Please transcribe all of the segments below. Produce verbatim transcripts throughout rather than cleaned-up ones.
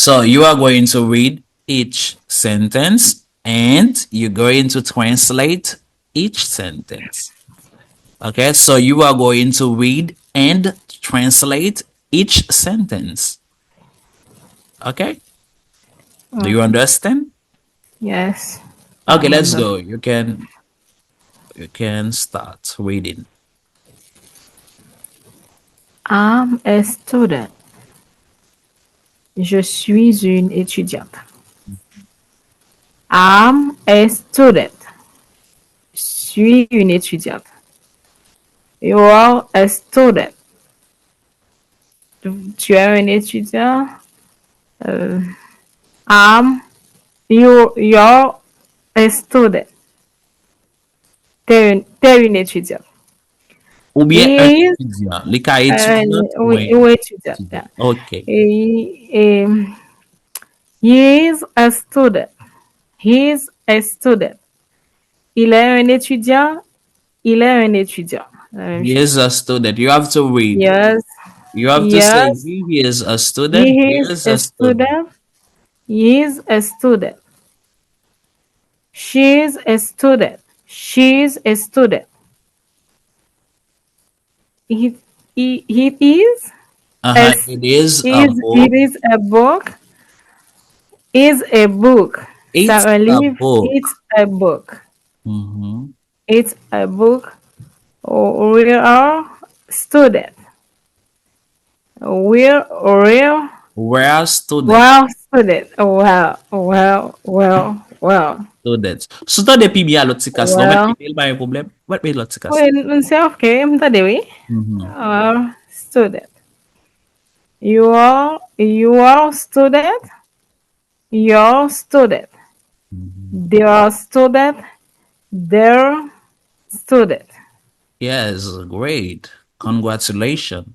So you are going to read each sentence and you're going to translate each sentence. Okay, so you are going to read and translate each sentence. Okay? Do you understand? Yes. Okay, let's go. You can you can start reading. I'm a student. Je suis une étudiante. I'm a student. Je suis une étudiante. You are a student. Tu es un étudiant. Euh, I'm, you, you're a student. T'es une, t'es une étudiante. Ou byen un étudiant. Li ka étudiant ou étudiant. Ok. Et, et, he is a student. He is a student. Il est un étudiant. Il est un étudiant. He is a student. You have to read. Yes. You have to yes. say he is a student. He is a student. He is a student. She is a student. She is a student. It, it, it is. Uh-huh. It is a book. It is a book. Is a book. It's a book. It's a book. Mm-hmm. It's a book. We are student. We're, we're, we're student. We're student. Well, well, well, well. Student. Si w tande pi byen a lòt ti kas la, ou mèt mete l, pa gen pwoblèm. Ou mèt mete lòt ti kas la. Wi, se ok, m tande, wi. We're student. You are, you are student. Your student. They are student. They're student. Yes, great. Congratulations.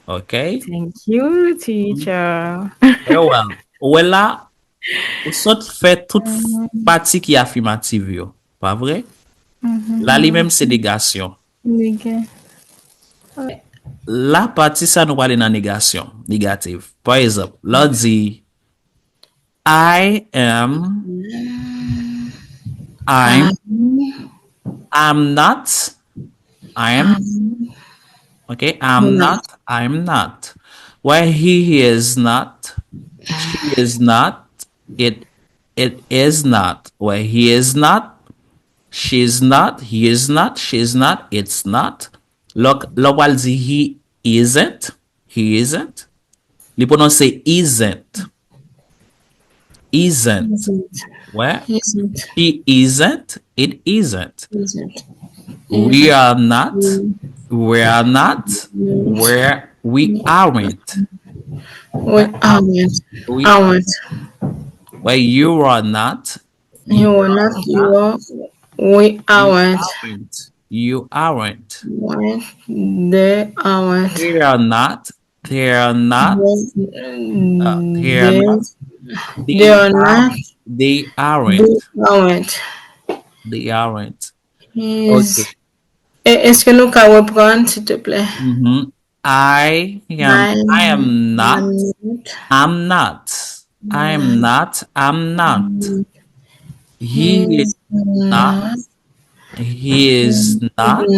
Ok? Thank you, teacher. You're welcome. Ou wè la, ou sot fè tout pati ki afimativ yo. Pa vre? La, li menm se negasyon. La, pati sa nou prale nan negasyon, negatif. Pa egzanp, lè w di, I am, I'm, I'm not, I am, ok, I'm not, I'm not. Wè, he is not, she is not, it, it is not. Wè, he is not, she is not, he is not, she is not, it's not. Lè w pral di he isn't, he isn't. Li pwononse isn't. Isn't. Wè. She isn't, it isn't. We are not, we are not, we're, we aren't. We aren't. We aren't. Wè, you are not. You are not, you are. We aren't. You aren't. They aren't. They are not. They are not. They are not. They are not. They aren't. They aren't. They aren't. Ok. Èske nou ka reprann, silteplè? I am, I am not. I'm not. I am not. I'm not. He is not. He is not.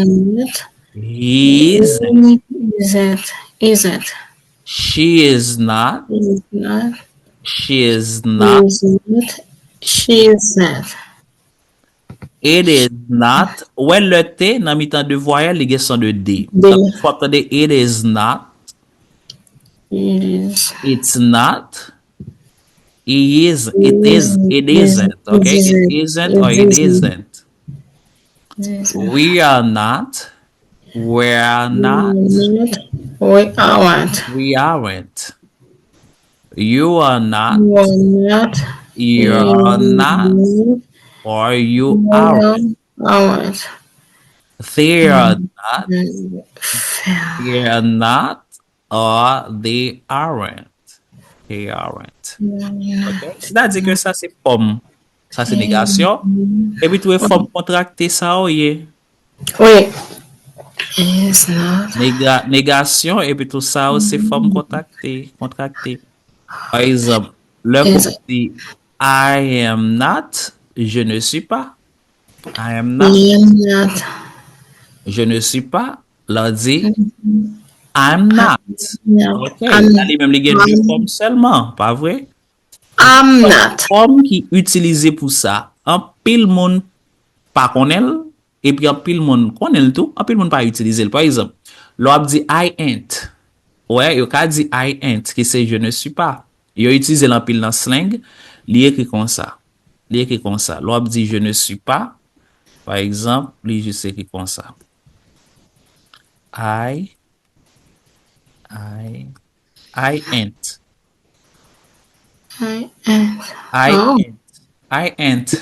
He isn't. Isn't. Isn't. She is not. Is not. She is not. Isn't. She isn't. It is not. Ou wè lè T nan mitan de vwayèl, li gen son de D. Fò w tande it is not. It is. It's not. It is. It is. It isn't. Ok? It isn't or it isn't. We are not. We're not. We aren't. We aren't. You are not. You are not. You're not. Or you aren't. Aren't. They are not. They are not. Or they aren't. They aren't. Ok? Sètadi ke sa se fòm. Sa se negasyon. Epi tou e fòm kontrakte sa ou ye. Wi. Is not. Nega, negasyon, epi tou sa ou se fòm kontrakte. Kontrakte. Pa egzanp, lè ke w di I am not, je ne suis pas. I am not, I am not. Je ne suis pas. Lè w di I'm not. No, Ok, I'm sa li menm li gen de fòm sèlman, pa vre? I'm not. Fòm ki itilize pou sa, anpil moun pa konnen l, epi anpil moun konnen l tou, anpil moun pa itilize l. Pa egzanp, lè w ap di I ain't, wè, yo ka di I ain't, ki se je ne suis pas. Yo itilize l anpil nan slang, li ekri konsa. Li ekri konsa. Lè w ap di je ne suis pas, pa egzanp, li jis ekri konsa. I, I, I ain't. I ain't. I Oh. ain't. I ain't.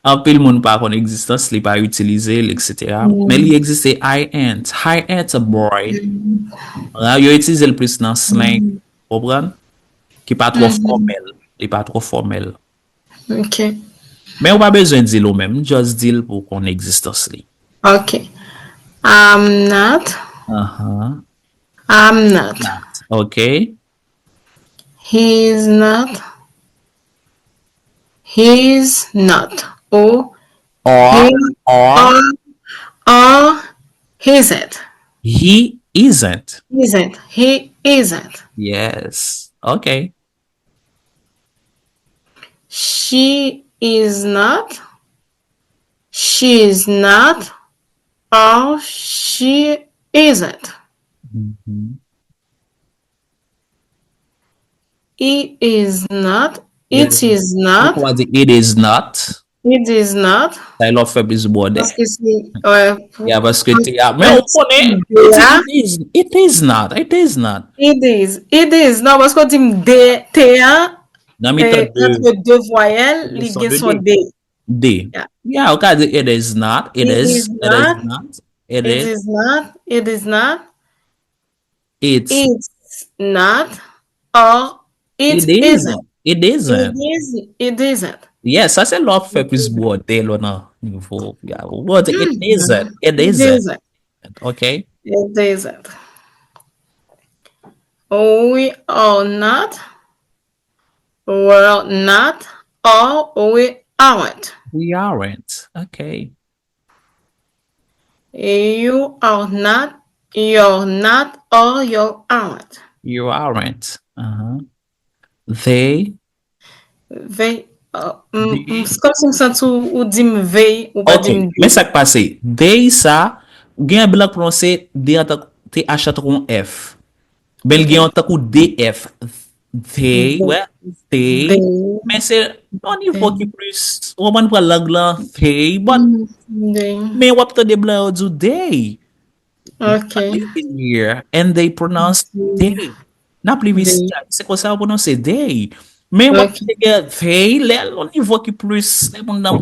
Anpil moun pa konn egzistans li, pa itilize l, et cetera. Men li egziste, I ain't. I ain't a boy. Ah, yo itilize l plis nan slang. Konprann? Ki pa twò fòmèl. Li pa twò fòmèl. Ok. Men ou pa bezwen di l ou menm, just di l pou w konn egzistans li. Ok. I'm not. Aha. I'm not. Ok. He is not. He is not. Or Or, he or, or or he isn't. He isn't. Isn't. He isn't. Yes. Ok. She is not. She is not. Or she isn't. Mhm. He is not. It is not. Ou ka di it is not. It is not. Sa e lè w fè plis bòdè. Paske se, wè, pou- Ya, paske te a. Men ou konnen, de a. It is, it is not. It is not. It is. It is. Non, paske w di m de, te a, Nan eh, mitan de, antre de vwayèl, li gen son de. De. Yeah. Ya, ou ka di it is not. It It is. is It is not. Not. It It is. Is not. It is not. It's. It's not. Or it It isn't. isn't. It isn't. It is. It isn't. Yes, sa se lè w ap fè plis bòdè lè w nan nivo. Ya, ou di it isn't. It It isn't. Isn't. Ok. It isn't. We are not. We're not. Or we aren't. We aren't. Ok. You are not. You're not. Or you aren't. You aren't. Uh-huh. They. They. Uh, m- m- se kòm si m santi ou, ou di m they, ou pa Ok, di m men sa k pase. They sa, gen blan k pwononse they an tank, T H an tankou yon F. Men l gen yon tankou de F. They, wè, they. They. Men se yon nivo ki plis, ou konprann, pran lang lan, they, but, They. Men w ap tande blan yo di w they. Ok. Living here, and they pronounce they. N ap li Mistral, se konsa yo pwononse they. Men w ap Ok. tande they, lè yon nivo ki plis, lè moun nan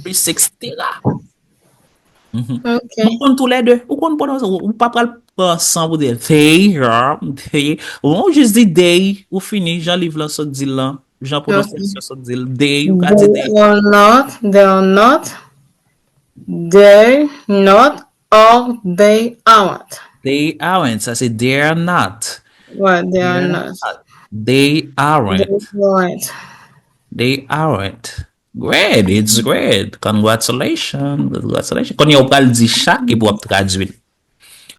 plis, et cetera. Mhm. Ok. Ou konn tou lè de, ou konn pwononse, ou ou pa pral pran san pou di they, they. Ou jis di they, ou fini, jan liv lan sot di l lan, jan pwononsyasyon sot di l, they, ou ka di They they. Are not. They are not. They not. Or they aren't. They aren't, sa se they are not. Ouais, they are They are not. not. They aren't. They aren't. They aren't. Great, it's great. Congratulations, congratulations. Kounye a ou pral di chak epi w ap tradui l.